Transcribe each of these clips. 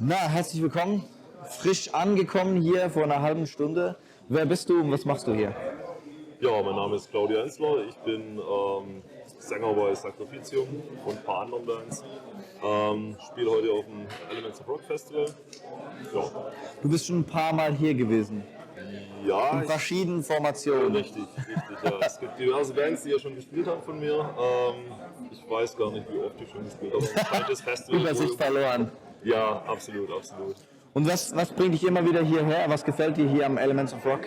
Na, herzlich willkommen. Frisch angekommen hier vor einer halben Stunde. Wer bist du und was machst du hier? Ja, mein Name ist Claudio Enzler. Ich bin Sänger bei Sacrificium und ein paar anderen Bands. Spiele heute auf dem Elements of Rock Festival. Ja, Du bist schon ein paar Mal hier gewesen. ja In verschiedenen Formationen. richtig. Ja. Es gibt diverse Bands, die ja schon gespielt haben von mir. Ich weiß gar nicht, wie oft ich schon gespielt habe. Wahrscheinlich das Festival. Übersicht verloren. Ja, absolut. Und was bringt dich immer wieder hierher? Was gefällt dir hier am Elements of Rock?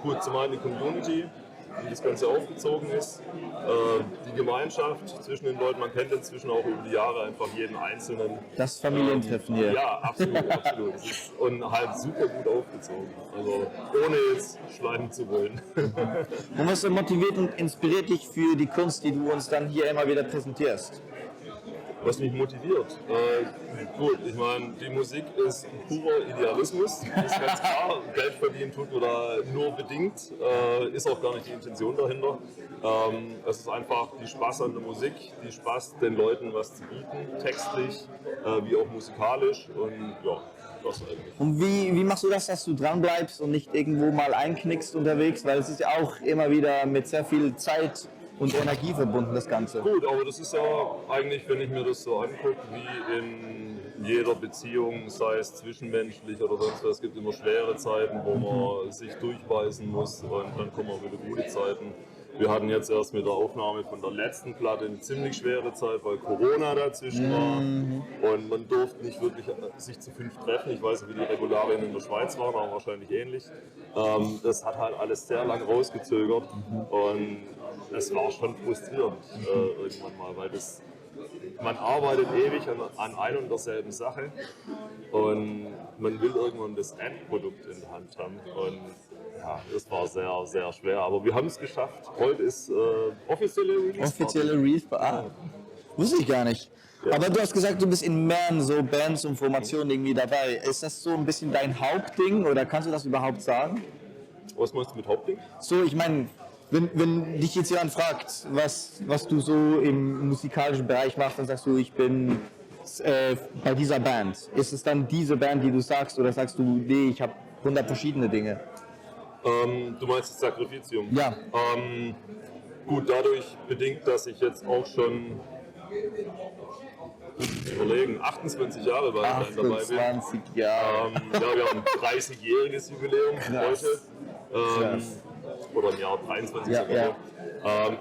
Gut, zum einen die Community, wie das Ganze aufgezogen ist, die Gemeinschaft zwischen den Leuten, man kennt inzwischen auch über die Jahre einfach jeden Einzelnen. Das Familientreffen hier. Ja, absolut. Es ist, und halt super gut aufgezogen, also ohne jetzt schleimen zu wollen. Und was motiviert und inspiriert dich für die Kunst, die du uns dann hier immer wieder präsentierst? Was mich motiviert? Gut, ich meine, die Musik ist purer Idealismus, das ist ganz klar. Geld verdienen tut man da nur bedingt, ist auch gar nicht die Intention dahinter. Es ist einfach die Spaß an der Musik, die Spaß, den Leuten was zu bieten, textlich wie auch musikalisch und ja, das eigentlich. Und wie machst du das, dass du dran bleibst und nicht irgendwo mal einknickst unterwegs? Weil es ist ja auch immer wieder mit sehr viel Zeit und Energie verbunden, das Ganze. Gut, aber das ist ja eigentlich, wenn ich mir das so angucke, wie in jeder Beziehung, sei es zwischenmenschlich oder sonst was, es gibt immer schwere Zeiten, wo man sich durchbeißen muss und dann kommen auch wieder gute Zeiten. Wir hatten jetzt erst mit der Aufnahme von der letzten Platte eine ziemlich schwere Zeit, weil Corona dazwischen war und man durfte nicht wirklich sich zu 5 treffen. Ich weiß nicht, wie die Regularien in der Schweiz waren, aber wahrscheinlich ähnlich. Das hat halt alles sehr lang rausgezögert und es war schon frustrierend irgendwann mal, weil man arbeitet ewig an ein und derselben Sache und man will irgendwann das Endprodukt in der Hand haben. Und ja, das war sehr, sehr schwer. Aber wir haben es geschafft. Heute ist offizielle Release. Offizielle Release? Wusste ich gar nicht. Ja. Aber du hast gesagt, du bist in mehreren so Bands und Formationen irgendwie dabei. Ist das so ein bisschen dein Hauptding oder kannst du das überhaupt sagen? Was meinst du mit Hauptding? So, ich meine, wenn dich jetzt jemand fragt, was du so im musikalischen Bereich machst, dann sagst du, ich bin bei dieser Band. Ist es dann diese Band, die du sagst, oder sagst du, nee, ich habe 100 verschiedene Dinge? Du meinst das Sacrificium? Ja. Gut, dadurch bedingt, dass ich jetzt auch schon überlegen, 28 Jahre bei der Band dabei bin. 28 Jahre. Ja, wir haben ein 30-jähriges Jubiläum heute. Oder im Jahr 23 sogar.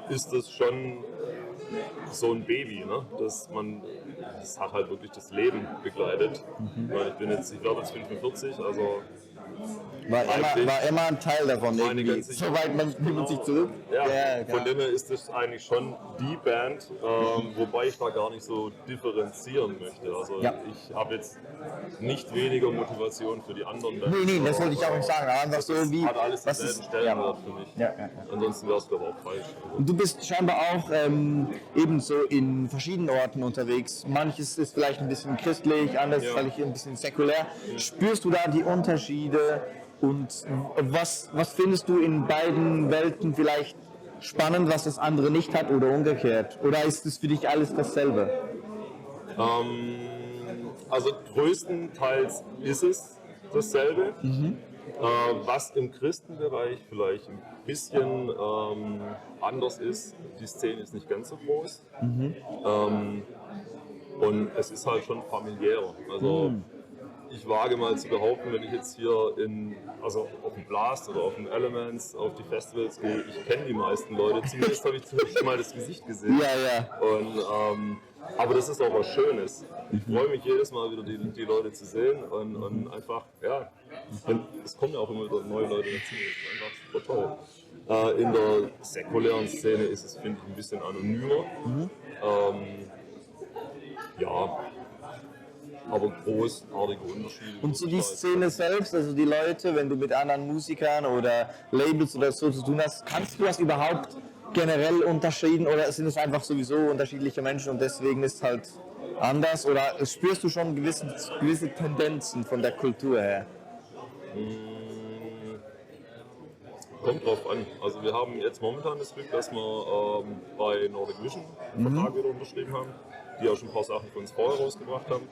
Ist das schon so ein Baby, ne? Das hat halt wirklich das Leben begleitet. Weil ich werde jetzt 45, also war immer ein Teil davon irgendwie. Soweit man nimmt sich zurück. Ja, von dem her ist das eigentlich schon die Band, wobei ich da gar nicht so differenzieren möchte. Also ich habe jetzt nicht weniger Motivation für die anderen Bands. Nee, das wollte ich auch nicht sagen. Einfach so wie hat alles denselben Stellenwert für mich. Ja. Ansonsten wäre es glaube ich auch falsch. Also. Und du bist scheinbar auch ebenso in verschiedenen Orten unterwegs. Manches ist vielleicht ein bisschen christlich, anderes vielleicht ein bisschen säkulär. Spürst du da die Unterschiede? Und was findest du in beiden Welten vielleicht spannend, was das andere nicht hat oder umgekehrt? Oder ist es für dich alles dasselbe? Also größtenteils ist es dasselbe. Was im Christenbereich vielleicht ein bisschen anders ist, die Szene ist nicht ganz so groß. Und es ist halt schon familiärer. Also ich wage mal zu behaupten, wenn ich jetzt hier auf dem Blast oder auf dem Elements, auf die Festivals gehe, ich kenne die meisten Leute, zumindest habe ich zumindest mal das Gesicht gesehen. Ja. Und, aber das ist auch was Schönes. Ich freue mich jedes Mal wieder, die Leute zu sehen und einfach, ja, es kommen ja auch immer wieder neue Leute dazu, das ist einfach super toll. In der säkulären Szene ist es, finde ich, ein bisschen anonymer. Aber großartige Unterschiede. Und so die Szene selbst, also die Leute, wenn du mit anderen Musikern oder Labels oder so zu tun hast, kannst du das überhaupt generell unterscheiden oder sind es einfach sowieso unterschiedliche Menschen und deswegen ist es halt anders? Oder spürst du schon gewisse Tendenzen von der Kultur her? kommt drauf an. Also wir haben jetzt momentan das Glück, dass wir bei Nordic Vision einen Vertrag wieder unterschrieben haben, die auch schon ein paar Sachen für uns vorher rausgebracht haben.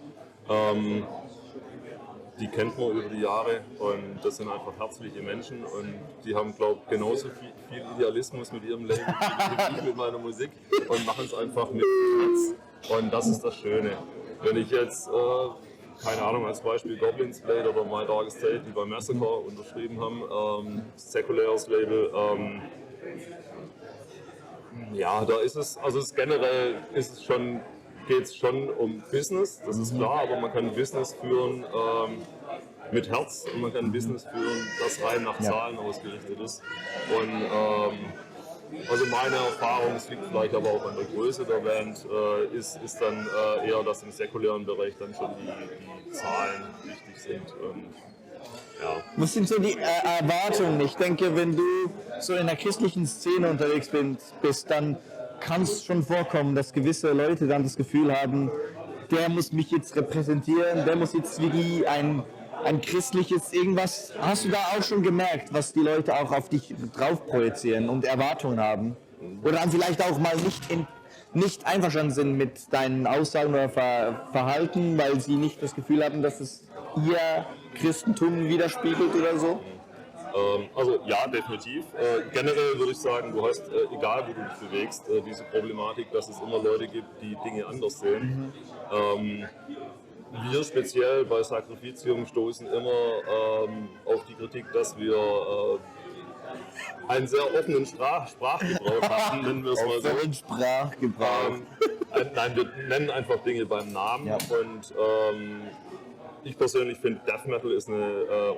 Die kennt man über die Jahre und das sind einfach herzliche Menschen und die haben, glaube ich, genauso viel Idealismus mit ihrem Leben wie ich mit meiner Musik und machen es einfach mit Herz. Und das ist das Schöne. Wenn ich jetzt, keine Ahnung, als Beispiel Goblins Blade oder My Darkest Tale, die bei Massacre unterschrieben haben, säkuläres Label, ja, da ist es, also generell ist es schon, geht es schon um Business, das ist klar, aber man kann Business führen mit Herz und man kann Business führen, das rein nach Zahlen ausgerichtet ist. Und also meine Erfahrung, es liegt vielleicht aber auch an der Größe der Band, ist dann eher, dass im säkulären Bereich dann schon die Zahlen wichtig sind. Und, ja. Was sind so die Erwartungen? Ich denke, wenn du so in der christlichen Szene unterwegs bist, dann kann es schon vorkommen, dass gewisse Leute dann das Gefühl haben, der muss mich jetzt repräsentieren, der muss jetzt wie ein christliches irgendwas. Hast du da auch schon gemerkt, was die Leute auch auf dich drauf projizieren und Erwartungen haben? Oder dann vielleicht auch mal nicht einverstanden sind mit deinen Aussagen oder Verhalten, weil sie nicht das Gefühl haben, dass es ihr Christentum widerspiegelt oder so? Also ja, definitiv. Generell würde ich sagen, du hast, egal wo du dich bewegst, diese Problematik, dass es immer Leute gibt, die Dinge anders sehen. Wir speziell bei Sacrificium stoßen immer auf die Kritik, dass wir einen sehr offenen Sprachgebrauch hatten, nennen wir es mal so. Offenen Sprachgebrauch. Nein, wir nennen einfach Dinge beim Namen und ich persönlich finde Death Metal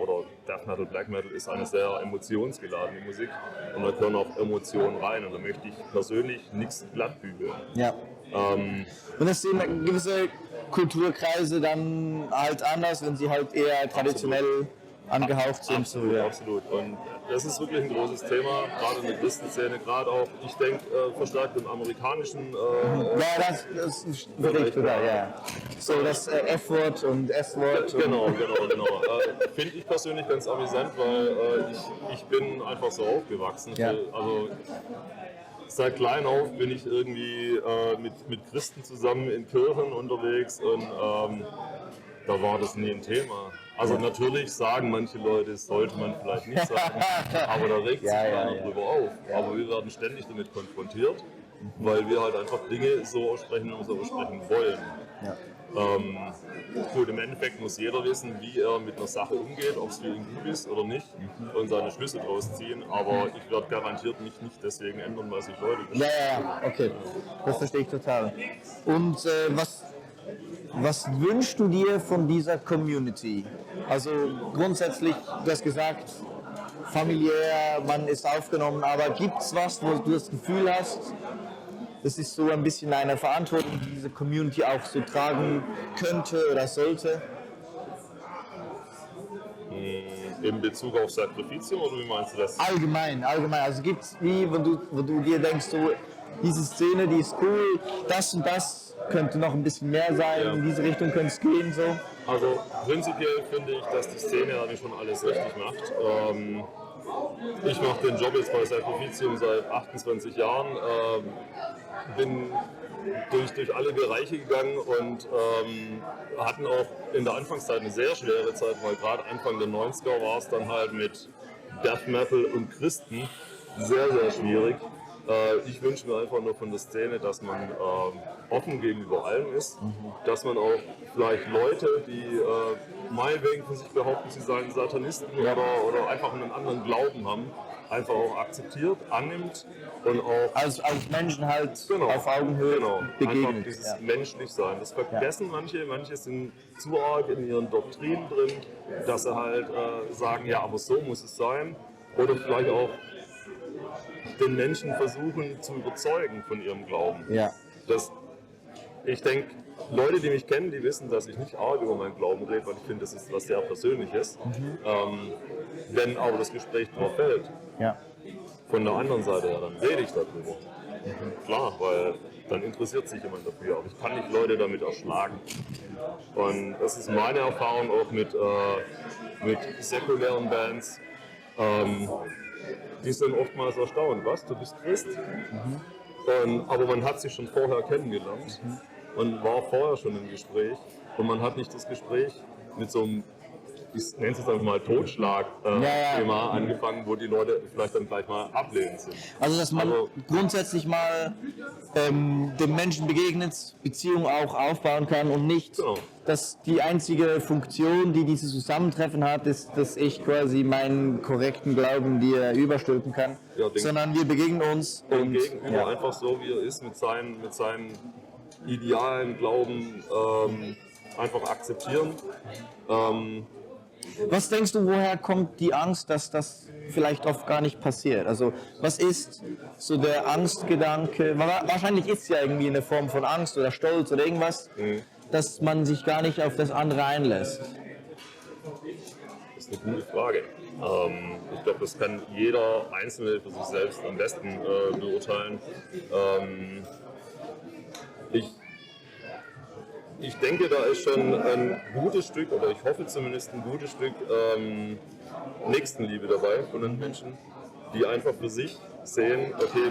oder Death Metal, Black Metal ist eine sehr emotionsgeladene Musik und da können auch Emotionen rein und da möchte ich persönlich nichts glattbügeln. Ja. Und das sehen gewisse Kulturkreise dann halt anders, wenn sie halt eher traditionell angehaucht sind. Absolut, so, ja. absolut. Und das ist wirklich ein großes Thema, gerade in der Christenszene, gerade auch, ich denke, verstärkt im amerikanischen Ja, das ist wirklich total, ja. So das F-Wort und S-Wort. Genau. Finde ich persönlich ganz amüsant, weil ich bin einfach so aufgewachsen. Ja. Also seit klein auf bin ich irgendwie mit Christen zusammen in Kirchen unterwegs und da war das nie ein Thema. Also natürlich sagen manche Leute, das sollte man vielleicht nicht sagen, aber da regt sich keiner drüber auf. Aber wir werden ständig damit konfrontiert, weil wir halt einfach Dinge so aussprechen, wie wir so aussprechen wollen. Ja. Gut, im Endeffekt muss jeder wissen, wie er mit einer Sache umgeht, ob es für ihn gut ist oder nicht und seine Schlüsse draus ziehen, aber ich werde garantiert mich nicht deswegen ändern, weil sich Leute beschweren. Ja, okay. Das verstehe ich total. Und was wünschst du dir von dieser Community? Also grundsätzlich, du hast gesagt, familiär, man ist aufgenommen, aber gibt es was, wo du das Gefühl hast, das ist so ein bisschen eine Verantwortung, die diese Community auch so tragen könnte oder sollte? In Bezug auf Sacrificium oder wie meinst du das? Allgemein. Also gibt es wie, wo du dir denkst, so, diese Szene, die ist cool, das und das könnte noch ein bisschen mehr sein, in diese Richtung könnte es gehen, so? Also prinzipiell finde ich, dass die Szene eigentlich schon alles richtig macht. Ich mache den Job jetzt bei Sacrificium seit 28 Jahren, bin durch alle Bereiche gegangen und hatten auch in der Anfangszeit eine sehr schwere Zeit, weil gerade Anfang der 90er war es dann halt mit Death Metal und Christen sehr, sehr schwierig. Ich wünsche mir einfach nur von der Szene, dass man offen gegenüber allem ist, dass man auch vielleicht Leute, die meinetwegen von sich behaupten, sie seien Satanisten oder einfach einen anderen Glauben haben, einfach auch akzeptiert, annimmt und auch Als Menschen halt auf Augenhöhe begegnet. Einfach dieses Menschlichsein. Das vergessen manche sind zu arg in ihren Doktrinen drin, dass sie halt sagen, ja, aber so muss es sein. Oder vielleicht auch den Menschen versuchen zu überzeugen von ihrem Glauben. Ja. Ich denke, Leute, die mich kennen, die wissen, dass ich nicht arg über meinen Glauben rede, weil ich finde, das ist was sehr Persönliches. Wenn aber das Gespräch drauf fällt, von der anderen Seite her, dann rede ich darüber. Klar, weil dann interessiert sich jemand dafür, aber ich kann nicht Leute damit erschlagen. Und das ist meine Erfahrung auch mit säkulären Bands. die sind oftmals erstaunt, was, du bist Christ? Aber man hat sich schon vorher kennengelernt und war vorher schon im Gespräch und man hat nicht das Gespräch mit so einem, ich nenne es jetzt einfach mal Totschlag-Thema angefangen, wo die Leute vielleicht dann gleich mal ablehnend sind. Also dass man grundsätzlich mal dem Menschen begegnet, Beziehungen auch aufbauen kann und nicht, dass die einzige Funktion, die dieses Zusammentreffen hat, ist, dass ich quasi meinen korrekten Glauben dir überstülpen kann, sondern wir begegnen uns und Gegenüber einfach so, wie er ist, mit seinen idealen Glauben einfach akzeptieren. Was denkst du, woher kommt die Angst, dass das vielleicht oft gar nicht passiert? Also was ist so der Angstgedanke? Wahrscheinlich ist es ja irgendwie eine Form von Angst oder Stolz oder irgendwas, dass man sich gar nicht auf das andere einlässt. Das ist eine gute Frage. Ich glaube, das kann jeder Einzelne für sich selbst am besten beurteilen. Ich denke, da ist schon ein gutes Stück, oder ich hoffe zumindest ein gutes Stück Nächstenliebe dabei von den Menschen, die einfach für sich sehen, okay,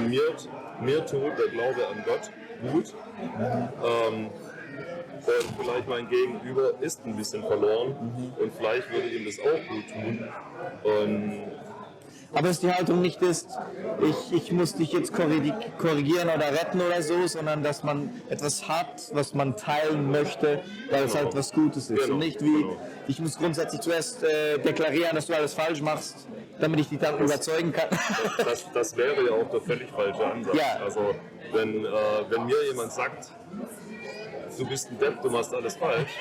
mir tut der Glaube an Gott gut. Und vielleicht mein Gegenüber ist ein bisschen verloren und vielleicht würde ihm das auch gut tun. Aber dass die Haltung nicht ist, ich muss dich jetzt korrigieren oder retten oder so, sondern dass man etwas hat, was man teilen möchte, weil es halt was Gutes ist. Und nicht wie, ich muss grundsätzlich zuerst deklarieren, dass du alles falsch machst, damit ich dich dann überzeugen kann. Das wäre ja auch der völlig falsche Ansatz. Ja. Also wenn mir jemand sagt, du bist ein Depp, du machst alles falsch,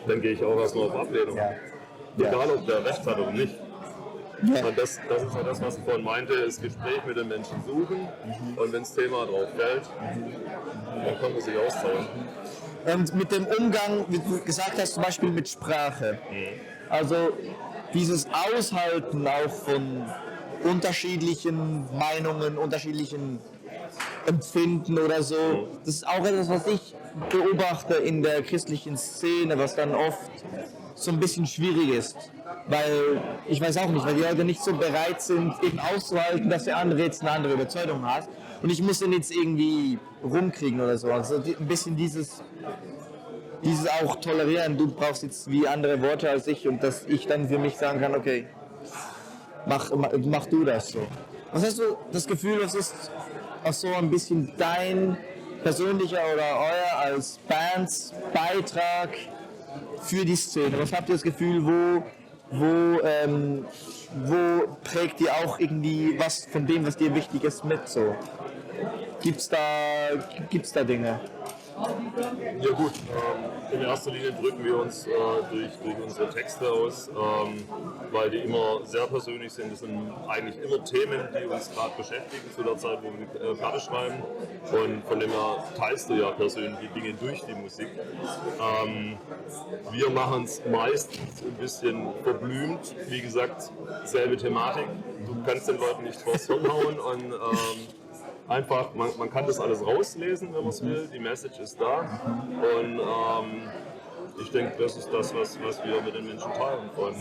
dann gehe ich auch erstmal auf Ablehnung. Ja. Egal, ob der Recht hat oder nicht. Ja. Und das ist ja das, was ich vorhin meinte, das Gespräch mit den Menschen suchen und wenn das Thema drauf fällt, dann kann man sich austauschen. Und mit dem Umgang, wie du gesagt hast, zum Beispiel mit Sprache. Also dieses Aushalten auch von unterschiedlichen Meinungen, unterschiedlichen Empfinden oder so, das ist auch etwas, was ich beobachte in der christlichen Szene, was dann oft so ein bisschen schwierig ist. Weil, ich weiß auch nicht, weil die Leute nicht so bereit sind, eben auszuhalten, dass der andere jetzt eine andere Überzeugung hat. Und ich muss den jetzt irgendwie rumkriegen oder so. Also ein bisschen dieses auch tolerieren, du brauchst jetzt wie andere Worte als ich und dass ich dann für mich sagen kann, okay, mach du das so. Was hast du das Gefühl, was ist auch so ein bisschen dein persönlicher oder euer als Bands Beitrag für die Szene? Was habt ihr das Gefühl, wo prägt ihr auch irgendwie was von dem, was dir wichtig ist, mit so? Gibt's da Dinge? Ja gut, in erster Linie drücken wir uns durch unsere Texte aus, weil die immer sehr persönlich sind. Das sind eigentlich immer Themen, die uns gerade beschäftigen zu der Zeit, wo wir die Platte schreiben. Und von dem her teilst du ja persönliche Dinge durch die Musik. Wir machen es meistens ein bisschen verblümt. Wie gesagt, selbe Thematik. Du kannst den Leuten nicht vors Hirn hauen und einfach, man kann das alles rauslesen, wenn man es will. Die Message ist da. Und ich denke, das ist das, was wir mit den Menschen teilen. Und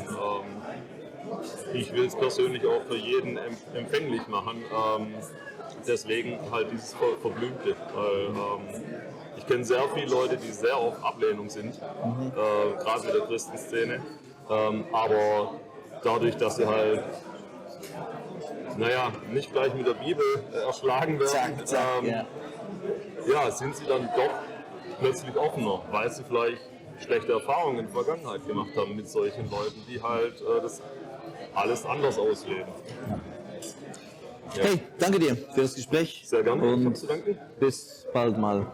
ich will es persönlich auch für jeden empfänglich machen. Deswegen halt dieses Verblümte. Weil ich kenne sehr viele Leute, die sehr auf Ablehnung sind, gerade mit der Christenszene. Aber dadurch, dass sie halt nicht gleich mit der Bibel erschlagen werden, sind sie dann doch plötzlich offener, weil sie vielleicht schlechte Erfahrungen in der Vergangenheit gemacht haben mit solchen Leuten, die halt das alles anders ausleben. Ja. Hey, danke dir für das Gespräch. Sehr gerne, und ich habe zu danken. Bis bald mal.